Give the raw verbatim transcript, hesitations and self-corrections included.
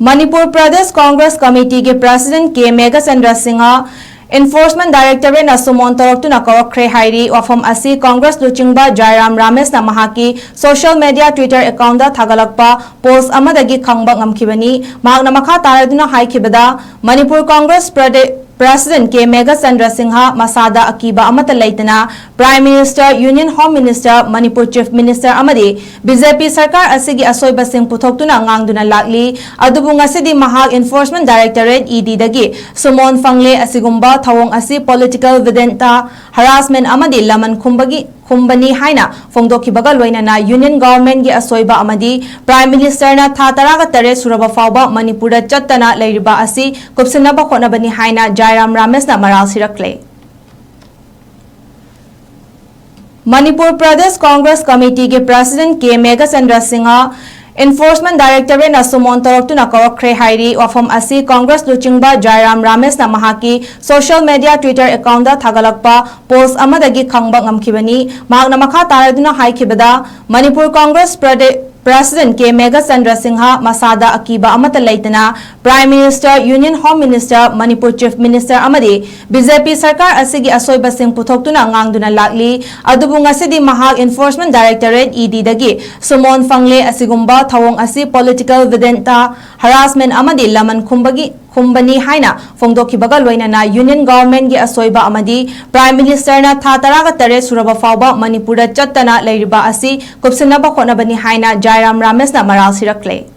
Manipur Pradesh Congress ꯀꯃꯤꯇꯤꯒꯤ president ꯀꯦ ꯃꯦꯘꯆꯟꯗ꯭ꯔ ꯁꯤꯡꯍ ꯏꯟꯐꯣꯔꯁꯃꯦꯟꯠ ꯗꯥꯏꯔꯦꯛꯇꯣꯔꯦꯠꯅ ꯁꯨꯃꯣꯟ ꯇꯧꯔꯛꯇꯨꯅ ꯀꯧꯔꯛꯈ꯭ꯔꯦ ꯍꯥꯏꯔꯤ꯫ ꯋꯥꯐꯝ ꯑꯁꯤ ꯀꯣꯡꯒ꯭ꯔꯦꯁ ꯂꯨꯆꯤꯡꯕ ꯖꯥꯏꯔꯥꯝ ꯔꯥꯃꯦꯁꯅ ꯃꯍꯥꯛꯀꯤ ꯁꯣꯁꯤꯌꯦꯜ ꯃꯤꯗꯤꯌꯥ ꯇ꯭ꯋꯤꯇꯔ ꯑꯦꯀꯥꯎꯟꯠꯇ ꯊꯥꯒꯠꯂꯛꯄ ꯄꯣꯁꯠ ꯑꯃꯗꯒꯤ ꯈꯪꯕ ꯉꯝꯈꯤꯕꯅꯤ꯫ ꯃꯍꯥꯛꯅ ꯃꯈꯥ ꯇꯥꯔꯗꯨꯅ ꯍꯥꯏꯈꯤꯕꯗ, ꯃꯅꯤꯄꯨꯔ ꯀꯣꯡꯒ꯭ꯔꯦꯁ ꯄ꯭ꯔꯗꯦ-, ꯄ꯭ꯔꯦꯁꯤꯗꯦꯟꯠ ꯀꯦ ꯃꯦꯘꯆꯟꯗ꯭ꯔ ꯁꯤꯡꯍ ꯃꯁꯥꯗ ꯑꯀꯤꯕ ꯑꯃꯠꯇ ꯂꯩꯇꯅ prime minister, union home minister, Manipur chief minister ꯑꯃꯗꯤ ꯕꯤ ꯖꯦ ꯄꯤ ꯁꯔꯀꯥꯔ ꯑꯁꯤꯒꯤ ꯑꯁꯣꯏꯕꯁꯤꯡ ꯄꯨꯊꯣꯛꯇꯨꯅ ꯉꯥꯡꯗꯨꯅ ꯂꯥꯛꯂꯤ꯫ ꯑꯗꯨꯕꯨ ꯉꯁꯤꯗꯤ ꯃꯍꯥꯛ ꯏꯟꯐꯣꯔꯁꯃꯦꯟꯠ ꯗꯥꯏꯔꯦꯛꯇꯣꯔꯦꯠ, ꯏ ꯗꯤꯗꯒꯤ ꯁꯨꯃꯣꯟ ꯐꯪꯂꯦ꯫ ꯑꯁꯤꯒꯨꯝꯕ ꯊꯧꯑꯣꯡ ꯑꯁꯤ ꯄꯣꯂꯤꯇꯤꯀꯦꯜ ꯚꯤꯗꯦꯟꯇꯥ, ꯍꯔꯥꯁꯃꯦꯟꯠ ꯑꯃꯗꯤ ꯂꯃꯟ ꯈꯨꯝꯕꯒꯤ, ꯈꯨꯝꯕꯅꯤ ꯍꯥꯏꯅ ꯐꯣꯡꯗꯣꯛꯈꯤꯕꯒ ꯂꯣꯏꯅꯅ ꯌꯨꯅꯤꯌꯟ ꯒꯚꯔꯟꯃꯦꯟꯠꯀꯤ ꯑꯁꯣꯏꯕ ꯑꯃꯗꯤ ꯄ꯭ꯔꯥꯏꯝ ꯃꯤꯅꯤꯁꯇꯔꯅ ꯊꯥ ꯇꯔꯥꯒ ꯇꯔꯦꯠ ꯁꯨꯔꯕ ꯐꯥꯎꯕ ꯃꯅꯤꯄꯨꯔꯗ ꯆꯠꯇꯅ ꯂꯩꯔꯤꯕ ꯑꯁꯤ ꯀꯨꯞꯁꯤꯟꯅꯕ ꯍꯣꯠꯅꯕꯅꯤ ꯍꯥꯏꯅ ꯖꯥꯏꯔꯥꯝ ꯔꯥꯃꯦꯁꯅ ꯃꯔꯥꯜ ꯁꯤꯔꯛꯂꯦ꯫ ꯃꯅꯤꯄꯨꯔ ꯄ꯭ꯔꯗꯦꯁ ꯀꯣꯡꯒ꯭ꯔꯦꯁ ꯀꯃꯤꯇꯤꯒꯤ ꯄ꯭ꯔꯦꯁꯤꯗꯦꯟꯠ ꯀꯦ ꯃꯦꯘꯆꯟꯗ꯭ꯔ ꯁꯤꯡꯍ ꯏꯟꯐꯣꯔꯁꯃꯦꯟꯠ ꯗꯥꯏꯔꯦꯛꯇꯣꯔꯦꯠꯅ ꯁꯨꯃꯣꯟ ꯇꯧꯔꯛꯇꯨꯅ ꯀꯧꯔꯛꯈ꯭ꯔꯦ ꯍꯥꯏꯔꯤ꯫ ꯋꯥꯐꯝ ꯑꯁꯤ ꯀꯣꯡꯒ꯭ꯔꯦꯁ ꯂꯨꯆꯤꯡꯕ ꯖꯥꯏꯔꯥꯝ ꯔꯥꯃꯦꯁꯅ ꯃꯍꯥꯛꯀꯤ ꯁꯣꯁꯤꯌꯦꯜ ꯃꯤꯗꯤꯌꯥ ꯇ꯭ꯋꯤꯇꯔ ꯑꯦꯀꯥꯎꯟꯠꯇ ꯊꯥꯒꯠꯂꯛꯄ ꯄꯣꯁꯠ ꯑꯃꯗꯒꯤ ꯈꯪꯕ ꯉꯝꯈꯤꯕꯅꯤ꯫ ꯃꯍꯥꯛꯅ ꯃꯈꯥ ꯇꯥꯔꯗꯨꯅ ꯍꯥꯏꯈꯤꯕꯗ, ꯃꯅꯤꯄꯨꯔ ꯀꯣꯡꯒ꯭ꯔꯦꯁ ꯄ꯭ꯔꯗꯦ-, ꯄ꯭ꯔꯦꯁꯤꯗꯦꯟꯠ ꯀꯦ ꯃꯦꯘꯆꯟꯗ꯭ꯔ ꯁꯤꯡꯍ ꯃꯁꯥꯗ ꯑꯀꯤꯕ ꯑꯃꯠꯇ ꯂꯩꯇꯅ prime minister, union home minister, Manipur chief minister ꯑꯃꯗꯤ ꯕꯤ ꯖꯦ ꯄꯤ ꯁꯔꯀꯥꯔ ꯑꯁꯤꯒꯤ ꯑꯁꯣꯏꯕꯁꯤꯡ ꯄꯨꯊꯣꯛꯇꯨꯅ ꯉꯥꯡꯗꯨꯅ ꯂꯥꯛꯂꯤ꯫ ꯑꯗꯨꯕꯨ ꯉꯁꯤꯗꯤ ꯃꯍꯥꯛ ꯏꯟꯐꯣꯔꯁꯃꯦꯟꯠ ꯗꯥꯏꯔꯦꯛꯇꯣꯔꯦꯠ, ꯏ ꯗꯤꯗꯒꯤ ꯁꯨꯃꯣꯟ ꯐꯪꯂꯦ꯫ ꯑꯁꯤꯒꯨꯝꯕ ꯊꯧꯑꯣꯡ ꯑꯁꯤ ꯄꯣꯂꯤꯇꯤꯀꯦꯜ ꯚꯤꯗꯦꯟꯇꯥ, ꯍꯔꯥꯁꯃꯦꯟꯠ ꯑꯃꯗꯤ ꯂꯃꯟ ꯈꯨꯝꯕꯒꯤ, ꯈꯨꯝꯕꯅꯤ ꯍꯥꯏꯅ ꯐꯣꯡꯗꯣꯛꯈꯤꯕꯒ ꯂꯣꯏꯅꯅ ꯌꯨꯅꯤꯌꯟ ꯒꯚꯔꯟꯃꯦꯟꯠꯀꯤ ꯑꯁꯣꯏꯕ ꯑꯃꯗꯤ ꯄ꯭ꯔꯥꯏꯝ ꯃꯤꯅꯤꯁꯇꯔꯅ ꯊꯥ ꯇꯔꯥꯒ ꯇꯔꯦꯠ ꯁꯨꯔꯕ ꯐꯥꯎꯕ ꯃꯅꯤꯄꯨꯔꯗ ꯆꯠꯇꯅ ꯂꯩꯔꯤꯕ ꯑꯁꯤ ꯀꯨꯞꯁꯤꯟꯅꯕ ꯍꯣꯠꯅꯕꯅꯤ ꯍꯥꯏꯅ ꯖꯥꯏꯔꯥꯝ ꯔꯥꯃꯦꯁꯅ ꯃꯔꯥꯜ ꯁꯤꯔꯛꯂꯦ꯫